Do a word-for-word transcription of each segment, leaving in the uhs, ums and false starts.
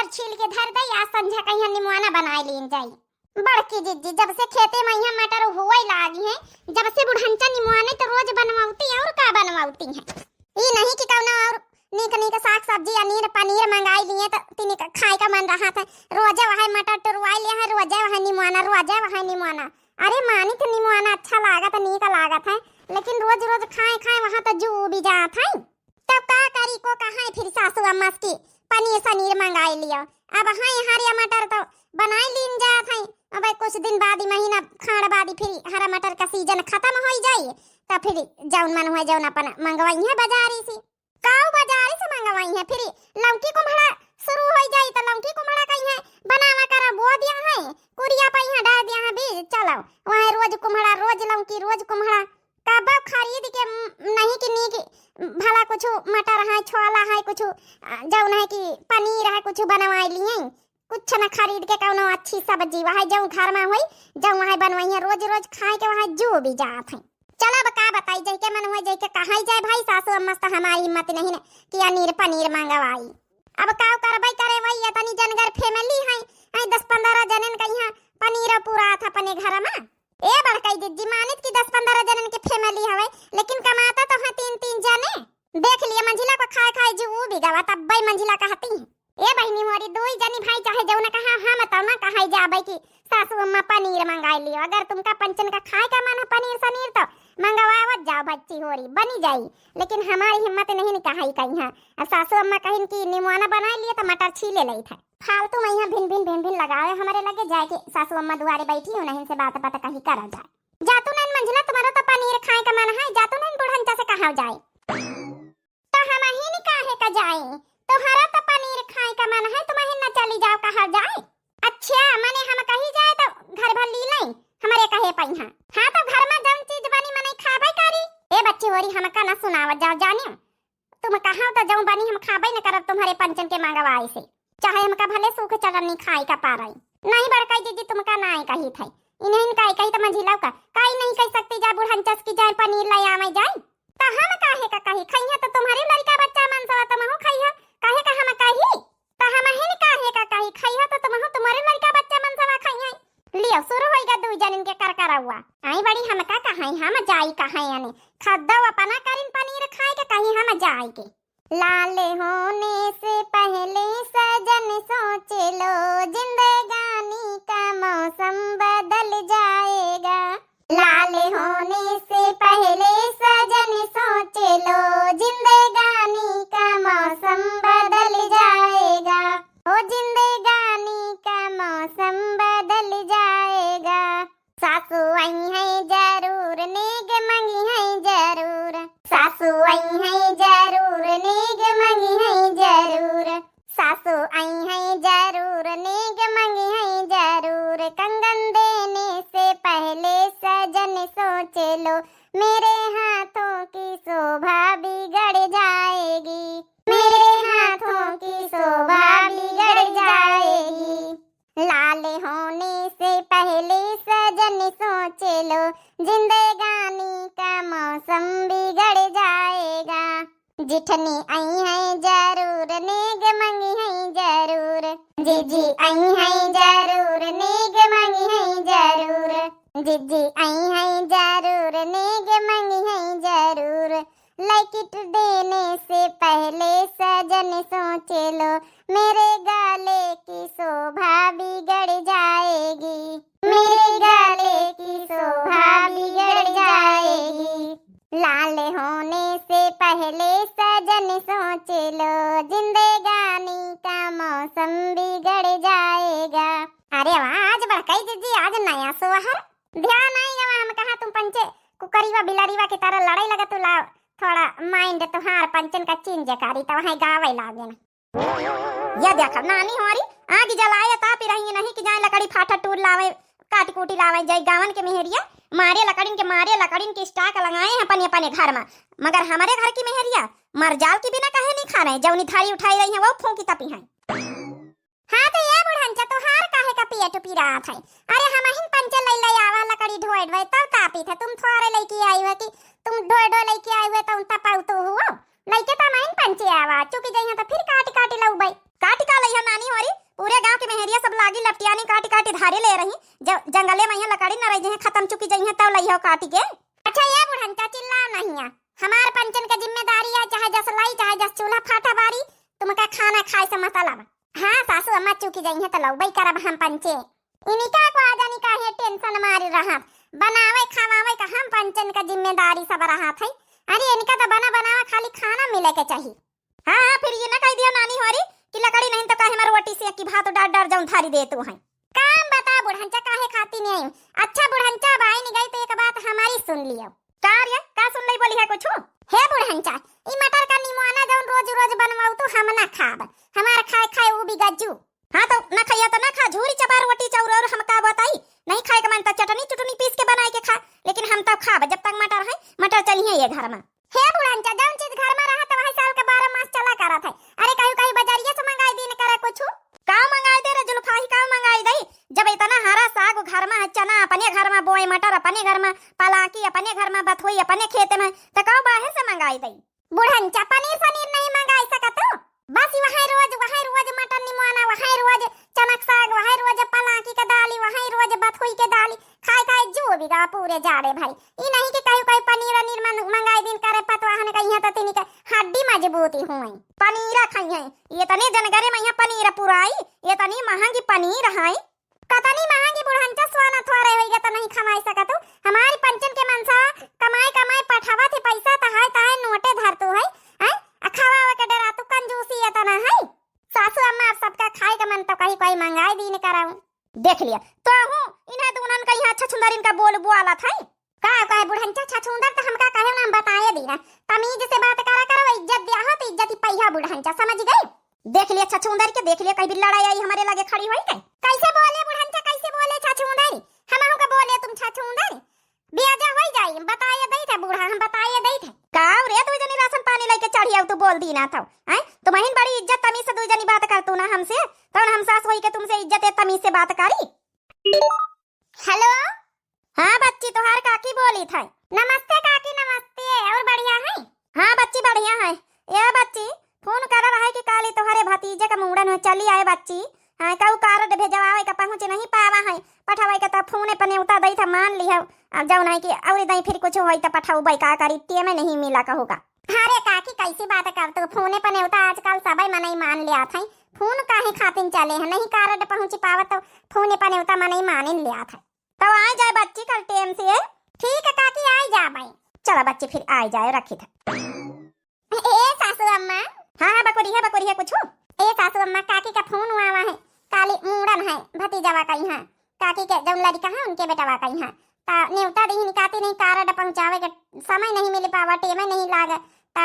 छील के धर दे, आज संझा कहिया निमोना बनाए लीन जाई। बड़की जिज्जी, जब से खेते में यहाँ मटर हुए लागी हैं, जब से बुढ़ंचा निमोने तो रोज बनवाती हैं, और का बनवाती हैं? ई नहीं कि कौनो और नीक नीक साग सब्जी, अनीर पनीर मंगाई लिए तो तिनी का खाए का मन रहा था। रोजे वही मटर टुरवाई लिया है, रोजे वही निमोना, रोजे वही निमोना। अरे मानी तो निमोना अच्छा लागत, नीक लागत है, लेकिन रोज रोज खाए खाए वहाँ तो जू भी जात है। तब का करी को कहाँ फिर सासू अम्मा से कि पनीर सनीर मंगाई लियो। अब हाँ, हरिया मटर तो बनाई लीन जात है। अब कुछ दिन बाद ही, महीना खाड़ बाद ही फिर हरा मटर का सीजन खत्म हो जाई, तो फिर जौन मन हुआ जौन अपन मंगवाई है बाजारी से। काऊ बाजारी से मंगवाई है, फिर लौकी कुम्हड़ा शुरू हो जाई तो लौकी कुम्हड़ा कहीं है बनावा करा बो दिया है, कुरिया पे यहाँ डाल दिया है बीज, चलो वहाँ रोज कुम्हड़ा, रोज लौकी, रोज कुम्हड़ा। कबो खरीद के म-, नहीं कि नीक भला कुछ मटर है, छोला है, कुछ, अ, जौन है कि पनीर है, कुछ बनवाई लिए। कुछ न खरीद के कौनो अच्छी सब्जी वहाँ जौन घर में होई, जौन वहाँ बनवाई है, रोज रोज खाए के वहाँ जू भी जात है। चलो अब का बताई, जैके मन हुआ जैके कहाई जाए भाई, सासू अम्मा से तो हमारी हिम्मत नहीं न कि अनीर पनीर मंगवाई। अब का करबई करे, वही इतनी जनगर family है, आई दस पन्द्रह जनन का यहाँ पनीर पूरा था अपने घर में। ए बड़कई जिज्जी, मानित कि दस पन्द्रह जनन के family हवे, लेकिन कमाता तो है तीन तीन जने। देख लिए मंझिला को खाए खाए जी ऊ भी गवा, तब बई मंझिला कहती है। ए बहिनी मोरी, दुई जनी भाई चाहे जौन कहा, हम तो ना कहाई जाबे कि सासू अम्मा पनीर मंगाई लियो। अगर तुमका पंचन का खाए का मन है पनीर सनीर तो मंगवावत जाओ बच्ची होरी, बनी जाई। लेकिन हमारी हिम्मत नहीं न कहाई कहीं है। अब सासू अम्मा कहिन कि निमोना बनाई लिए तो मटर छीले लई था। फालतू में यहाँ भिन भिन भिन भिन लगावे, हमरे लगे जाए के सासू अम्मा दुआरे बैठी हो, नहीं से बात बात कही करा जाए। जातू नहीं मंझिला, तुम्हारा तो पनीर खाए का मन है, जातू नहीं बुढ़ंचा से कहा जाए। तो हमहिन काहे का जाई, तुम्हारा तो पनीर खाए का मन है, तुम्हें न चली जाओ कहा जाए। अच्छा, मने हम कही जाए तो घर भर ली नहीं, हमरे कहे पइहा। हाँ तो घर में जौन चीज बनी मने खाबे करी। ए बच्ची होरी, हमका न सुनावत जाओ जानियो। तुम कहा तो जौन बनी हम खाबे न करब तुम्हारे पंचन के मंगवाए से, चाहे हमका भले सूख चटनी खाए का पारई। नहीं बड़काई दीदी, तुमका नाई कही थे, इन्हें काई कही तो मंझिलाओ का काई नहीं कह सकती जा बुढ़न चस की जाए पनीर ले आवे जाए। तो हम काहे का कही, खइहा तो तुम्हारे लड़का बच्चा मन सवा तुमहू खइहा, काहे का हम कही? तो हम हिन काहे का कही, खइहा तो तुमहू तुम्हारे लड़का बच्चा मन सवा खइहा। लियो शुरू होइगा दुई जनिन के करकरौआ। आई बड़ी हमका कहाई, हम जाई कहाई अने खद्दो अपना करिन पनीर खाए के कहीं हम जाए के। लाल होने से पहले सजन सोच लो, जिंदगानी का मौसम बदल जाएगा। लाल होने से पहले सजन सोच लो, जिंदगानी का मौसम बदल जाएगा। ओ जिंदगानी का मौसम बदल जाएगा। सासू आई हैं जरूर, नेग मंगी हैं जरूर। सासू आई हैं जरूर, नेग मंगी हैं जरूर। सासू आई हैं जरूर, नेग मंगी हैं जरूर। कंगन देने से पहले सजन सोच लो, मेरे हाथों की शोभा बिगड़ जाएगी। मेरे हाथों की शोभा बिगड़ जाएगी। लाल होने से पहले सजन सोच लो, जिंदगानी का मौसम बिगड़ जाएगा। जिठनी आई हैं जरूर, नेग मंगी हैं जरूर। जीजी आई हैं जरूर, नेग मंगी हैं जरूर। जीजी आई हैं जरूर, नेग मंगी हैं जरूर। लैकिट देने से पहले सजन सोच लो, मेरे गले की शोभा बिगड़ जाएगी। मेरे गले की शोभा बिगड़ जाएगी। लाल होने से पहले सजन सोच लो, जिंदगानी का मौसम बिगड़ जाएगा। अरे वाह, आज बड़काई जीजी, आज नया सोहर। ध्यान आई गवा, हम कहा तुम पंचे कुकरीवा बिलरीवा की तरह लड़ाई लगा, तू लाओ थोड़ा mind तुहार पंचन का change करी, तो वहाँ गावे लागे ना। या देखा नानी होरी, आग जलाए तापी रही नहीं कि जाए लकड़ी फाटा टूर लावे, काटी कूटी लावे, जाए गावन के मेहरिया, मारे लकड़िन के, मारे लकड़िन के stock लगाए हैं अपने, अपने घर में, मगर हमारे घर की मेहरिया मर जाल की बिना कहे नहीं खाने, जौनी थारी उठाई रही है वो फूंकी तपी है। हाँ तो ये बुढ़ंचा, तोहार काहे का पेट पिरात है? अरे हमहिन पंचे लई लई आवा लकड़ी ढोए ढोए, तब तापी थे। तुम थोड़े लइके आई हुए कि तुम ढोए ढोए लइके आई हुए तो उन तपाऊ तो हुओ। लइके तो हमहिन पंचे आवा, चुकी जइहा तो फिर काटी काटी लउबई। काटी का लइहा नानी होरी, धारी ले रही, जब जंगले मा इहाँ लकड़ी न रहि जइहैं, खतम चुकी जइहैं, तब लइहो काटी के। अच्छा ये बुढ़नचा, चिल्लाओ नहीं है, हमार पंचन के जिम्मेदारी है, चाहे जस लाई, चाहे जस चूल्हा फाटा बारी, तुमका खाना खाए से मतलब। हाँ सासू अम्मा, चुकी जइहैं त लउबई करब हम पंचे। इनिका को आ जानी काहे tension मारी रहत, बनावे खवावे का हम पंचन का जिम्मेदारी सब रहत है। अरे इनका त बना बनावा खाली खाना मिले के चाही। हाँ, हाँ, फिर ये ना कहि दियो नानी होरी कि लकड़ी नहीं तो काहे हमार रोटी सेकी, भात डार डार जउन धारी देतू हैं। काम बता बुढ़नचा, काहे खाती नहीं आई? अच्छा बुढ़नचा, अब आई नहीं गई तो एक बात हमारी सुन लियो। का रे, का सुन लई बोली है कुछु? हे बुढ़नचा, ई मटर का निमोना जउन रोज रोज बनवाऊ तू, हम ना खाब, हमार खाए खाए उ भी गज्जू। हाँ तो ना खाइया तो ना खा, झूरी चबार रोटी चाउर और हम का बताई, नहीं खाए के मन तो चटनी चुटनी पीस के बनाए के खा, लेकिन हम तो खाब जब तक मटर है, मटर चलिए ये घर मा। हे बुढ़नचा, जउन चीज घर मा रहत वही साल के बारह मास चला करत है। अरे कहू कहू बजारिया से मंगाई दीन करे कुछु। का मंगाई दे रे जुल्फाही, का मंगाई दई? जब इतना हरा साग घर मा है, चना अपने घर मा बोए, मटर अपने घर मा, पलाकी अपने घर मा, बथुई अपने खेते मा, त का बाहर से मंगाई दई? बुढ़नचा, पनीर सनीर नहीं मंगाई सकत हो? बस वही रोज, वही रोज मटर निमोना, वही रोज चनक साग, वही रोज पलाकी के दाली, वही रोज बथुई के दाली, खाए खाए जो बिगवा पूरे जाड़े भरी। ई नहीं कि कहू कहू पनीर वनीर मन-, मंगाई दीन करे पतवाहन का, इहाँ त तिनी के हड्डी मजबूती हुई। पनीर खाई है, इतने जनगरे मा इहाँ पनीर पुराई, इतनी महंगी पनीर है। कतनी महंगी बुढ़नचा, सोना थोरे होइगा त नहीं खमाई सकत हो। हमारी पंचन के मनसा कमाई कमाई पठावत ही पैसा, तहाय तहाय नोटे धरतू है, हैं? आ खवावे के डरा तू कंजूसी इतना है। सासू अम्मा, अब सबका खाए का मन तो कहीं कोई मंगाई दीन कराऊं। देख लिया तो हूँ, इन्हें दुनन का यहाँ छछुंदरिन का बोल बुआला था। का कहे बुढ़नचा, छछूंदर त हमका कहे ना, हम बताए दीना। तमीज से बात करा करो, इज्जत दिया हो तो इज्जत ही पइहा बुढ़नचा, समझ गई? देख लिया छछूंदर के, देख लिया कहीं भी लड़ाई आई हमारे लगे खड़ी होई के। कैसे बोले बुढ़नचा, कैसे बोले छछूंदर? हमहू के बोले तुम छछूंदर? ब्याजा होई जाई, बताए दई थे बूढ़ा, हम बताए दई थे। का रे, तू जनी राशन पानी लेके चढ़ी आऊ, तू बोल दी ना था, हैं? तुम्हारी बड़ी इज्जत तमीज से दू जनी बात कर तू ना हमसे, तब हम सास होई के तुमसे इज्जत है तमीज से बात करी। हेलो। हाँ बच्ची, तोहार काकी बोली था। नमस्ते काकी, नमस्ते। और बढ़िया है? हाँ बच्ची, बढ़िया है। ए बच्ची, फोन कर रहा है कि काली तोहरे भतीजे का मुंडन है, चली आए बच्ची। हाँ, कहू कार्ड भेजवावे का पहुँच नहीं पावा है, पठावे के त फोने पर नेवता दई था, मान लिहव। अब जउन है कि और दई फिर कुछ होई त पठाउबे, का करी, टेम नहीं मिला कहूगा। अरे काकी, कैसी बात कर तू, फोने पर नेवता आजकल सबे मनई मान लिया था। फोन काहे खातिन चले है, नहीं कार्ड पहुँच पावत तो फोने पर नेवता मनई मानिन लिया था। तो आ जाए बच्ची कल टेम से। ठीक है काकी, आ जा भाई। चला बच्ची, फिर आ जाए, रखी था। ए सासू अम्मा। हाँ, हाँ, बकोरी है, बकोरी है कुछ। ए सासू अम्मा, काकी का फोन हुआ हुआ है, काली मूड़न है भतीजवा का यहाँ, काकी के जउन लड़का है उनके बेटवा का यहाँ। ता नेवता दीहिन काती नहीं, कार्ड पहुँचावे के समय नहीं मिल पावा, टेम नहीं लागे, ता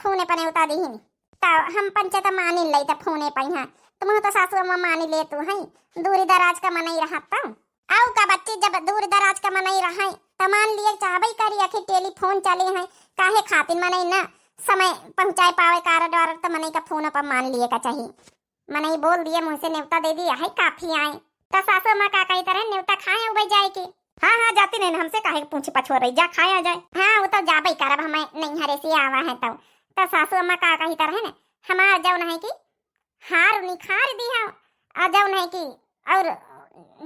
फोने पर नेवता दीहिन। ता हम पंचे त मानिन लई त फोने पर यहाँ, तुम तो सासू अम्मा मानी ले तू है, दूरी दराज का मनई रहत त। आऊ का बच्ची, जब दूर दराज का मनई रहै, त मान लिए चाहबई करी, आखिर टेलीफोन चले हैं, काहे खातिर मनई न समय पहुँचाए पावे कार्ड वारड, त मनई का फोन पर मान लिए का चाही। मनई बोल दिए, मुँह से नेवता दे दिए, है काफी आए। त सासू अम्मा का कही तरह नेवता खाए उबे जाए के। हाँ, हाँ, जाती नहीं न, हमसे काहे के पूछी पछोर रही, जा खाए आ जाए। हाँ, वो तो जाबई करब, हमें नैहरे से आवा है तो। त सासू अम्मा का कही तरह न, हमार जउन है कि हार निखार दिहा, आ जउन है कि और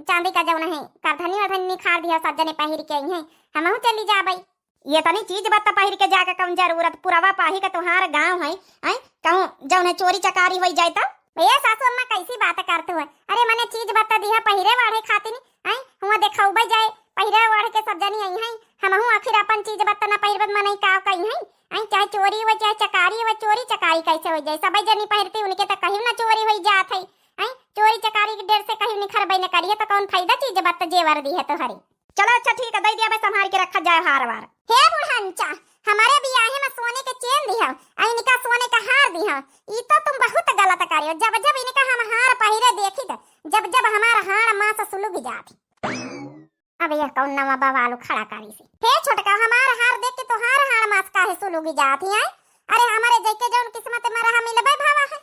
चांदी का जउन है करधनी वरधनी निखार दिहा, सब जने पहिर के आई हैं, हमहू चली जाबई। ये तनी चीज बत्ता पहिर के जाके कौन जरूरत, पुरवा पाही का तोहार गाँव है, हैं? कहूँ जउन है चोरी चकारी होई जाए त? ए सासू अम्मा, कैसी बात करत हो? अरे मने चीज बत्ता दिहा पहिरे वाढ़े खातिर, हैं? हुआ देखउबे जाए, पहिरे वाढ़ के सब जनी आई हैं, हमहू आखिर अपन चीज बत्ता ना पहिरबत मनई का कही हैं, हैं? चाहे चोरी हुआ चाहे चकारी हुआ, चोरी चकारी कैसे हो जाए, सबे जनी पहिरती उनके त कहीं ना चोरी होई जात है, हैं? चोरी चकारी के डर से कहीं निखरबे न करिए त कौन फायदा चीज बत्ता जेवर दिहे तोहरे। चलो अच्छा ठीक है, दे दिया भाई, संभाल के रखा जाए हार वार। हे बुढ़नचा, हमारे बियाहे में सोने के चेन दिहा, आ इनका सोने का हार दिहा, ई तो तुम बहुत गलत करियो। जब जब इनका हम हार पहिरे देखी त जब जब हमार हाड़ मास सुलुग जात ही। अब यह कौन नवा बवाल खड़ा करी से? हे छोटका, हमार हार देख के तोहार हाड़ मास काहे सुलुग जात ही, हैं? अरे हमारे जैके जौन किस्मत में रहा मिलबे भावा है।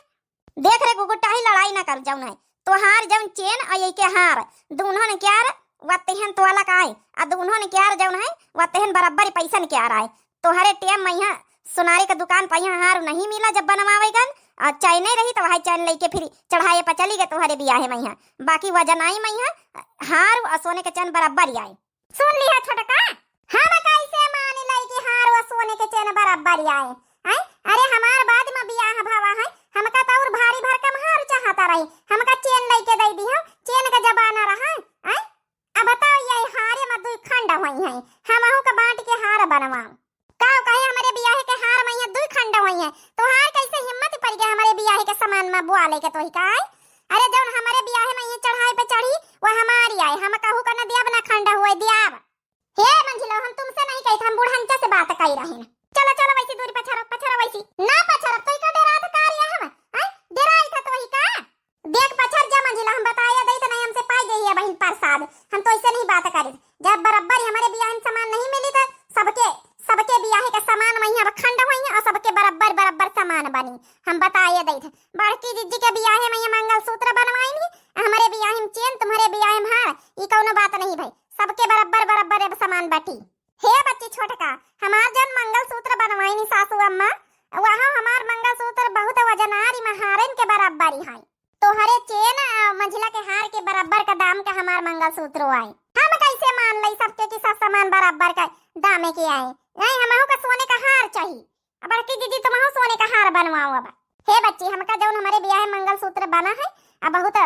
देख रे गुगुटाही, लड़ाई ना कर, जौन है तोहार जौन चेन आ यही के हार, दुन्हन क्यार वत्तेहन तोला का है, आ दुन्हन क्यार जौन है वत्तेहन बराबर पैसन क्यार आए। तोहरे टेम में यहाँ सोनारी का दुकान पर यहाँ हार नहीं मिला जब बनवावे गन, अ, चैने रही तो वही चैन लइके फिर चढ़ाए पर चली गए तोहरे बियाहे मइहाँ। बाकी वजनाई मइहाँ हार अ सोने के चैन बराबर ही आए। सुन लिहा छोटका, हम कैसे मान लई कि हार अ सोने के चैन बराबर ही आए? हैं? अरे हमार बाद में बियाह भवा है, हमका तो और भारी भरकम हार चाहता रही, हमका चैन लइके दे दिहो, चैन का जमाना रहा, हैं? अब बताओ, ये हारे में दुई खंड होई हैं, हमहू का बांट के हार बनवाओ। का कहे, हमरे बियाहे के हार में ये दुई खंड होई हैं, तोहार कैसे हिम्मत पड़ गया हमरे बियाहे के सामान में बुआ लेके तोही का, हैं? अरे जौन हमरे बियाहे में ये चढ़ाई पे चढ़ी, वो हमारी आए, हम कहू का न दियाब न खंड हुए दियाब। हे मंझिलो, हम तुमसे नहीं कही, हम बुढ़ंचा से बात कही रहे हैं। चलो, चलो, वैसी दूरी पछारो, पछारो वैसी। ना पछारो, तो इका डेरात का रिया हम? हैं? डेराई था तो वही का? देख पछार जा मंझिलो, हम बताया दई तो नहीं हमसे पाई जाइए बहिन प्रसाद। हम तो ऐसे नहीं बात करी। जब बराबर ही हमरे बियाह में सामान नहीं मिली तो सबके, सबके बियाहे का सामान वहीं अब खंड हुई है और सबके बराबर, बराबर सामान बनी। हम बताया दई थे। बड़की जिज्जी के बियाहे में ये मंगलसूत्र बनवाई नहीं, हमरे बियाहे में चेन, तुम्हरे बियाहे में हार, ई कौनो बात नहीं भाई। सबके बराबर, बराबर अब सामान बटी। हे बच्ची छोटका, हमार जौन मंगलसूत्र बनवाइनी सासू अम्मा, वहाँ हमार मंगलसूत्र बहुत वजनारी महारन के बराबर ही है। तोहरे चेन, अ, मंझिला के हार के बराबर का दाम का हमार मंगलसूत्र आए। हम कैसे मान लई सबके कि सब सामान बराबर का दामे के आए? नहीं, हमहू का सोने का हार चाहिए। अब बड़की दीदी तुमहू सोने का हार बनवाओ अब। हे बच्ची, हमका जौन हमरे बियाह में मंगलसूत्र बना है, अब बहुत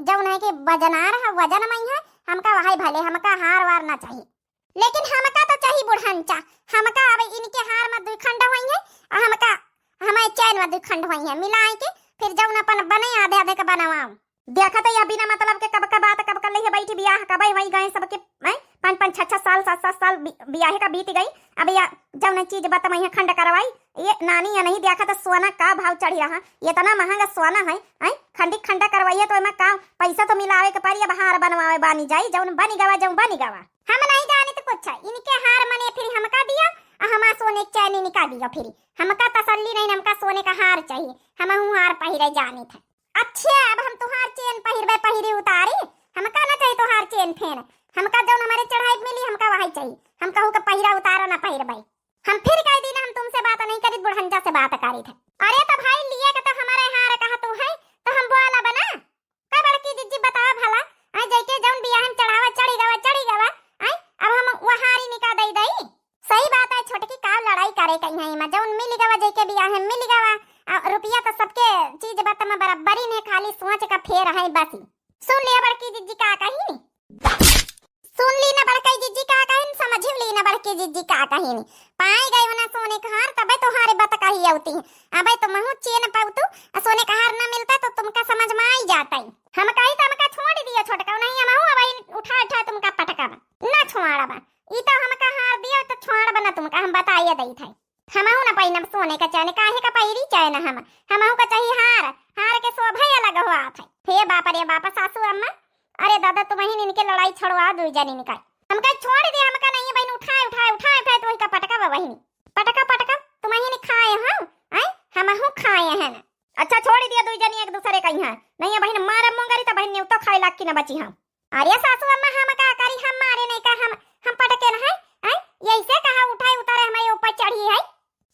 जौन है कि वजनार है, वजन में है, हमका वही भले, हमका हार वार ना चाहिए। लेकिन हमका तो चाही बुढ़ंचा, हमका अब इनके हार में दुई खंड होई है, और हमका, हमारे चैन में दुई खंड होई है, मिलाए के फिर जौन अपन बने आधे आधे के बनवाओ। देखा तो यह बिना मतलब के कब का बात कब कर ले है बैठी, बियाह कब वही गए सबके, हैं? पाँच पाँच छह छह साल, सात सात साल बि-, बियाहे का बीत गई। अब या जौन चीज बतमई है खंड करवाई, ये नानी या नहीं देखा तो सोना का भाव चढ़ी रहा, इतना महंगा सोना है, हैं? खंडी खंडा करवाइए तो एमा का पैसा तो मिलावे के पड़ी, अब हार बनवावे बानी जाई, जौन बनी गवा, जौन बनी गवा। हम नहीं जानित कुछ, इनके हार मने फिर हमका दिया, आ हमार सोने के चैन इनका दिया फिर। हमका तसल्ली नहीं, हमका सोने का हार चाहिए, हमहू हार पहिरे जानित है। अच्छा, अब हम तुहार चेन पहिरबे पहिरी उतारी, हमका ना चाहिए तुहार चेन फेन, हमका जौन हमारे चढ़ाई मिली हमका वही चाहिए, हम कहू के पहिरा उतारा ना पहिरबे। हम फिर कह दी ना हम तुमसे बात नहीं करी, बुढ़ंचा से बात करी थे। अरे तो भाई लिए के तो हमारे हार कहा तू है, तो हम बोला बना। का बड़की जिज्जी बतावा भला, आई जैके जौन बियाह में चढ़ावा चढ़ी गवा, चढ़ी गवा, आई अब हम वहारी निका दई दई। सही बात है छोटकी, का लड़ाई करे कहीं है, एमा जौन मिल गवा जैके बियाह में मिल गवा, आ रुपया तो सबके चीज बत में बराबरी ने, खाली सोच का फेर है बस। सुन लिया बड़की जिज्जी का कही, सुन ली ना बड़की जिज्जी का कहिन, समझ ली ना बड़की जिज्जी का कहिन। पाए गए हो ना सोने का हार, तबे तोहारे बत कही अउती। अबे तो महू चेन पाउतू, आ सोने का हार ना मिलता तो तुमका समझ में आई जाता ही। हम कही तो हमका छोड़ दियो छोटका, नहीं हमहू अब उठा उठा तुमका पटकब। ना छोड़ब, ई तो हमका हार दियो तो छोड़ब ना तुमका, हम बताइए दई थे। हमहू ना पहिनब सोने का चैन, काहे का पहिरी चैन हम, हमहू का चाहिए हार, हार के शोभा अलग होत है। हे बाप रे बाप, सासू अम्मा, अरे दादा, तुमहिन इनके लड़ाई छोड़वा दो जन इनका। हमका छोड़ दे, हमका नहीं बहिन, उठाए, उठाए, उठाए, उठाए, तुमहिन का पटका बा बहिन, पटका, पटका, तुमहिन खाए हम, आए, हमहू खाए हैं। अच्छा छोड़ दिया दो जन एक दूसरे का यहाँ, नहीं है बहिन, मारे मुंगरी तो बहिन न्योतो खाए लाग की ना बची हम। अरे सासू अम्मा, हम का करी, हम मारे नहीं का, हम, हम पटके न है, हैं? यही से कहा उठाए उतारे हमारे ऊपर चढ़ी है।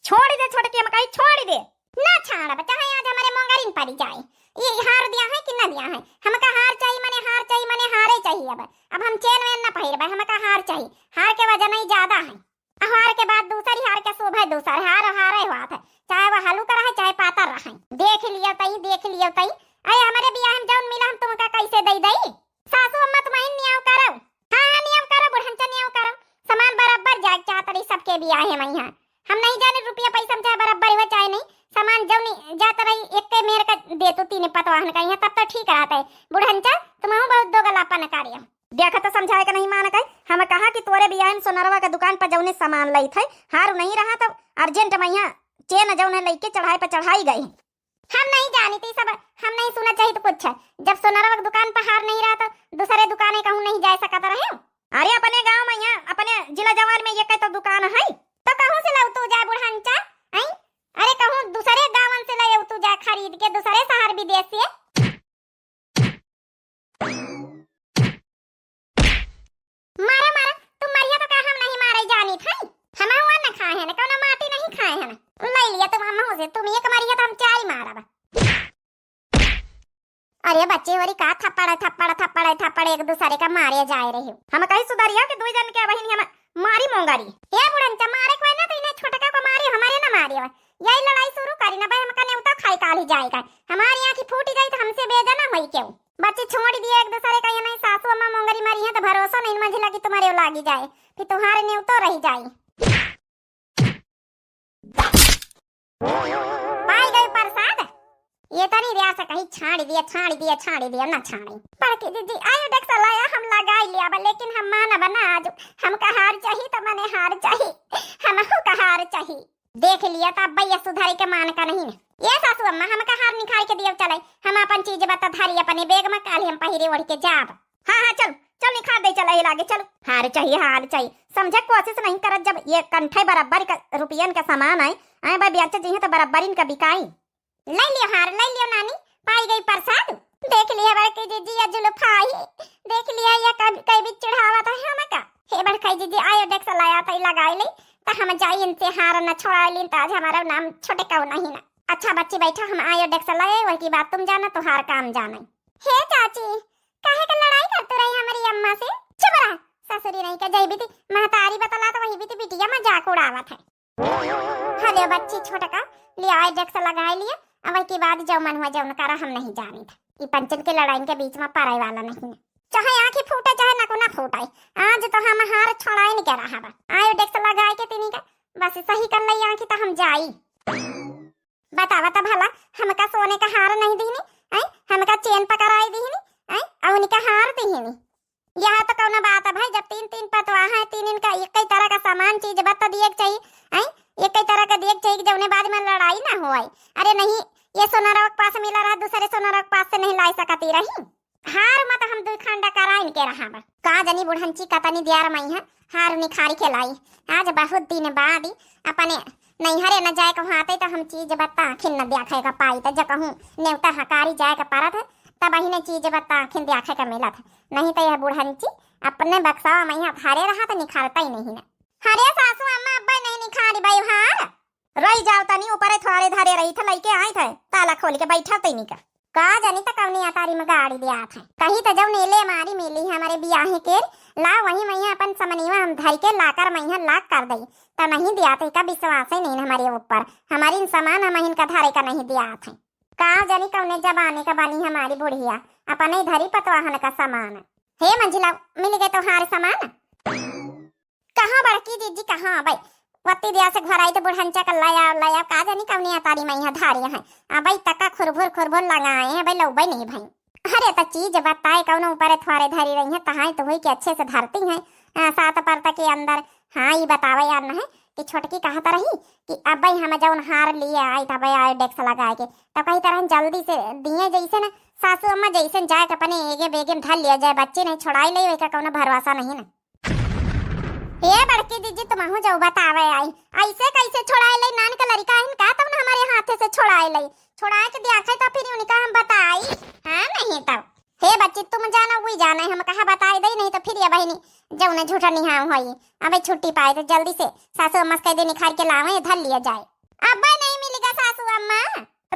छोड़ दे छोटकी, हम कही छोड़ दे। ना छाड़ब, चाहे आज हमारे मोंगरिन पड़ी जाए। ये हार दिया है कि ना दिया है? हमका हार चाहिए, मने हार चाहिए, मने हारे चाहिए। अब, अब हम चेन वेन ना पहिरबे, हमका हार चाहिए। हार के वजन ही ज्यादा है। हार के बाद दूसरी हार के शोभे दूसर हार, हारे हुआ था, चाहे वह हलू का रहे, चाहे पातर रहे। देख लियो तई, देख लियो तई। अरे हमारे बियाह में जौन मिला, हम तुमका कैसे दे दई? सासू अम्मा, तुमहिन नियाव करो। हाँ, हाँ, नियाव करो, बुढ़ंचा नियाव करो। सामान बराबर जाए के चाहत रही सबके बियाहे में यहाँ। हम नहीं जाने रुपया पैसा में चाहे बराबर हुआ चाहे नहीं, सामान जौन जात रही एक के मेर का दे तो तीन पतवाहन का यहाँ, तब तो ठीक रहता है। बुढ़ंचा, तुमहू बहुत दोगलापन करियो। देखा तो समझाए का नहीं मानत है। हम कहा कि तोरे बियाहे में सोनरवा के दुकान पर जौने सामान लई थे, हार नहीं रहा तो अर्जेंट में यहाँ चेन जौन है लइके चढ़ाई पर चढ़ाई गई। हम नहीं जानी थी सब, हम नहीं सुना चाहिए तो कुछ। जब सोनरवा के दुकान पर हार नहीं रहा तो दूसरे दुकाने कहूँ नहीं जा सकत रहे। अरे अपने गाँव में यहाँ अपने जिला जवार में ये कई तो दुकान है, तो कहूँ से लउतू जाए बुढ़ंचा, हैं? अरे कहूँ दूसरे गाँवन से लउतू जाए खरीद के दूसरे शहर विदेश से। मारा, मारा, तुम मरिया तो का हम नहीं मारे जानी थे। हम हुआ न खाए हैं, न कौनो माटी नहीं खाए हैं। ले लिया तुम हम से, तुम एक मरिया तो हम चार ही मारब। बच्ची होरी का थप्पड़, थप्पड़, थप्पड़, थप्पड़ एक दूसरे का मारे जाए रही। हम कहीं सुधरिया कि दुई जन के बहिन हम मारी मोंगरी। ए बुढ़नचा, मारे कोई ना तो इन्हें छोटका को मारी, हमारे ना मारी। यही लड़ाई शुरू करी ना भाई, हमका नेवता खाई काली जाएगा। हमारी आँखी फूट जाई तो हमसे बेजा ना होई क्यों। बच्ची छोड़ दिए एक दूसरे का, ये नहीं सासू अम्मा मोंगरी मारी है तो भरोसा नहीं मंझिला कि तुम्हारे लागी जाए, फिर तुम्हारे नेवतो रही जाए। पाई गई प्रसाद। ये तो नहीं रिया से कहीं छाड़ दिया, छाड़ दिया, छाड़ दिया, ना छाड़ी। बड़की दीदी, आयोडेक्स लाया, हम लगाई लिया बा, लेकिन हम मानब ना आज। हमका हार चाही तो मने हार चाही, हमहू का हार चाही। देख लिया तो अब भैया सुधारे के मान का नहीं। ये सासू अम्मा, हमका हार निकाल के दियो चले, हम अपन चीज बता धारी अपने बैग में, काल हम पहिरे ओढ़ के जाब। हाँ, हाँ, चल, चल, निखार दे, चल, ए लागे, चल। हार चाहिए, हार चाहिए। समझे कोशिश नहीं करत, जब ये कंठे बराबर का रुपयन का सामान आए, आए बा बेचे जइहे तो बराबर इनका बिकाई। ले लियो हार, ले लियो नानी, पाई गई प्रसाद। देख लिया बड़की जीजी, या जुल्फाई, देख लिया या कब, कई भी चिढ़ावा था हमका। हे बड़काई जीजी, आयोडेक्स लाया था, लगाई ले, तो हम जाई इनसे हार न छोड़ा लीन, तो आज हमारा नाम छोटे कौ नहीं ना। अच्छा बच्ची बैठा, हम आयोडेक्स लाए, वही की बात तुम जाना, तुहार काम जाने। हे चाची, काहे का लड़ाई करते रही हमारी अम्मा से? चुप रह, ससुरी नहीं के जय बीती, महतारी बतला तो वही बीती बिटिया मजाक उड़ावत है। हले बच्ची छोटका, लिया आयोडेक्स लगाए लिया, अब की बाद जो मन हुआ जौन करा, हम नहीं जानी था। ई पंचन के लड़ाई के बीच में पड़े वाला नहीं है। चाहे आँखी फूटे, चाहे नको ना फूटे, आज तो हम हार छोड़ाई नहीं के रहा बा। आयोडेक्स लगाए के तीनी का, बस सही कर ले आँखी तो हम जाई। बतावा त भला, हमका सोने का हार नहीं दीनी, हैं? हमका चेन पकड़ाई दीनी, हैं? और उनका हार दीनी। यह तो कौनो बात है भाई, जब तीन तीन पतवा है, तीन इनका एक ही तरह का सामान चीज बत्ता दिए के चाहिए, हैं? एक ही तरह का दिए के चाहिए कि जौने बाद में लड़ाई ना होए। अरे नहीं, ये सोनारवा के पास मिला रहा, दूसरे सोनारवा के पास से नहीं लाई सकती रही। हार मत हम दुई खंडा कराइन के रहा बा। का जानी बुढ़ंची कतनी दियार मई है, हार निखारी के लाई। आज बहुत दिन बाद ही अपने नैहरे न जाए के होते तो हम चीज बत्ता आखिन न देखे के पाई, तो जकहूँ नेवता हकारी जाए के परत है, तब ही ने चीज बत्ता आखिन देखे के मिलत है। नहीं तो यह बुढ़ंची अपने बक्सवा में यहाँ धरे रहा तो निखारता ही नहीं ना। हरे सासू अम्मा, अब्बे नहीं निखारी बाई हार। रही जाओ तनी, ऊपरे थोड़े धरे रही थे, लइके आई थे, ताला खोल के बैठा तैनी का। का जानी त कौनी अटारी में गाड़ी दिया थे। कही त जब नेले मारी मिली हमारे बियाहे के, ला वही मैया अपन समनीवा हम धर के लाकर मैया लाक कर दई। त नहीं दिया थे का विश्वास ही नहीं हमारे ऊपर, हमारी इन सामान हम इनका धरे का नहीं दिया थे। का जानी कौने जमाने का बनी हमारी बुढ़िया, अपने धरी पतवाहन का सामान। हे मंझिला, मिल गए तोहार सामान? कहाँ बड़की जीजी, कहाँ अबै? वत्ती दिया से घर आई तो बुढ़ंचा का लाया, लाया, का जानी कौनी अटारी में यहाँ धारे हैं। अबै तका खुरभुर, खुरभुर लगाए हैं, अबै लौबै नहीं भाई। अरे त चीज बताए, कौनो ऊपर थोड़े धरी रही हैं, तहाई तो हुई कि अच्छे से धरती हैं, आ, सात परत के अंदर। हाँ, ई बतावे यार न है कि छोटकी कहत रही कि अबै हम जौन हार लिए आई, तबै आयोडेक्स लगाए के, तो कही तरह जल्दी से दिए, जैसे न सासू अम्मा जैसे जाए के अपने एगे बेगे में धर लिया जाए, बच्चे नहीं छोड़ाई ले, वही का कौनो भरोसा नहीं ना। ए बड़की जीजी, तुमहू जाऊ बतावे आई, ऐसे कैसे छोड़ाए ले? नान के लड़िका हन का, तब न हमारे हाथे से छोड़ाए ले, छोड़ाए के दिया खाई तो फिर उनका हम बताई। हाँ, नहीं तब। हे बच्ची, तुम जाना, वही जाना है, हम कहा बताए दे, नहीं तो फिर ये बहिनी जौने झूठा निहाव होई। अबे छुट्टी पाए तो जल्दी से सासू अम्मा से कह दे निखार के लावे, धर लिया जाए। अब्बे नहीं मिलेगा सासू अम्मा।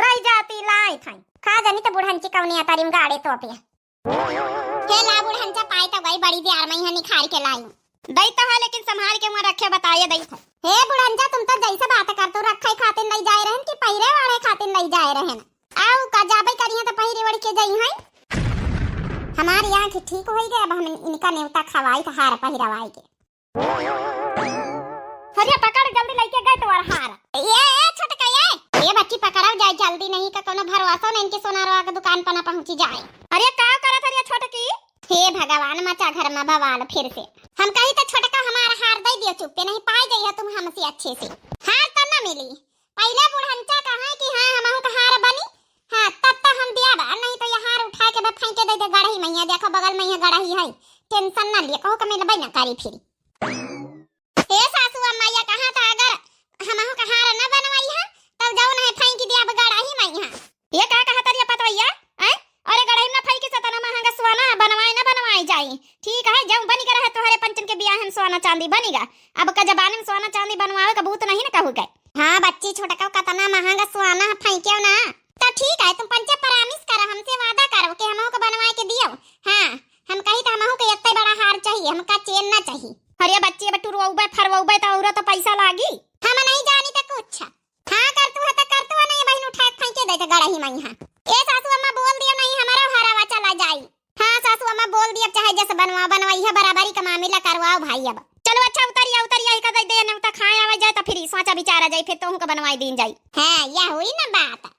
रह जाती लाई थाई। का जानी तो बुढ़ंची कौनी अटारी में गाड़े तो पे। हे ला बुढ़ंचा, पाई तो गई बड़ी दियार में यहाँ निखार के लाई। दई तो है, लेकिन संभाल के वहाँ रखे बताए दई था। हे बुढ़ंचा, तुम तो जैसे बात कर, तू रखे खातिर नहीं जाए रहन कि पहिरे वाले खातिर नहीं जाए रहन? आओ का जाबे करिए तो पहिरे ओढ़ के जाई हैं। हमारी आँख ठीक होई गए, अब हम इनका नेवता खवाई तो हार पहिरवाई के। हरिया पकड़, जल्दी लेके गए तो हार। ये, ये छोटका, ये, ये बच्ची पकड़ाओ जाए जल्दी, नहीं का कोनो भरोसा नहीं इनके सोनारवा के दुकान पर ना पहुँची जाए। अरे का करत हरिया छोटकी? हे भगवान, मचा घर में बवाल फिर से। हम कही तो छोटका हमार हार दे दियो चुप्पे, नहीं पाई जाइए तुम हमसे अच्छे से। हार तो ना मिली, पहले बुढ़ंचा कहा कि हाँ, हमहू तो हार बनी, हाँ, तब तो हम दिया बा, नहीं तो ये हार उठा के बा फेंके दे दे गड़ही में, ये देखो बगल में ये गड़ही है, tension ना लिए, कहू के मिलबे ना करी फिर। हे सासू अम्मा, ये कहा था अगर हमहू के हार न बनवाई है, तब जाऊ नहीं फेंक दिया अब गड़ही में यहाँ। ये का कहा तरिया पतवैया, हैं? अरे गड़ही में फेंकी से तना महंगा सोना बनवाए ना बनवाए जाई। ठीक है, जाऊ बनी के रहे तोहरे पंचन के बियाह में सोना चांदी बनिगा। अब का जमाने में सोना चांदी बनवावे का भूत नहीं ना कहू के। हाँ बच्ची, छोटका कतना महंगा सोना है, फेंक्यो ना। तो ठीक है, तुम पंचे promise करो, हमसे वादा करो कि हमहू के बनवाए के दियो। हाँ, हम कही तो हमहू के इतने बड़ा हार चाहिए, हमका चेन ना चाहिए। अरे बच्ची, अब टुरवउबे फरवउबे तो औरो तो पैसा लागी। हम नहीं जानी तो कुछ। हाँ, करतू है तो करतू है, नहीं बहिन उठाए फेंके दे तो गड़ही मइहाँ। ए सासू अम्मा बोल दियो, नहीं हमारा हरवा चला जाई। हाँ सासू अम्मा बोल दियो, अब चाहे जैसे बनवाओ, बनवाई है बराबरी का मामला करवाओ भाई। अब चलो अच्छा उतरिया, उतरिया ही कदई दे नेवता खाए आवे जाए तो फिर सोचा विचारा जाए, फिर तो उनका बनवाई दीन जाए। हाँ, यह हुई ना बात।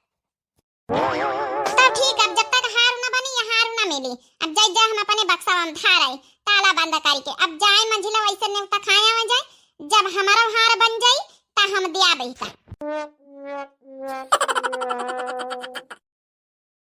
तो ठीक, अब जब तक हार ना बनी या हार ना मिली, अब जाए जाए हम अपने बक्सा में धार आए, ताला बंद करके। अब जाए मंझिला वैसे नेवता खाए आवे जाए, जब हमारा हार बन जाई ता हम दिया बेटा।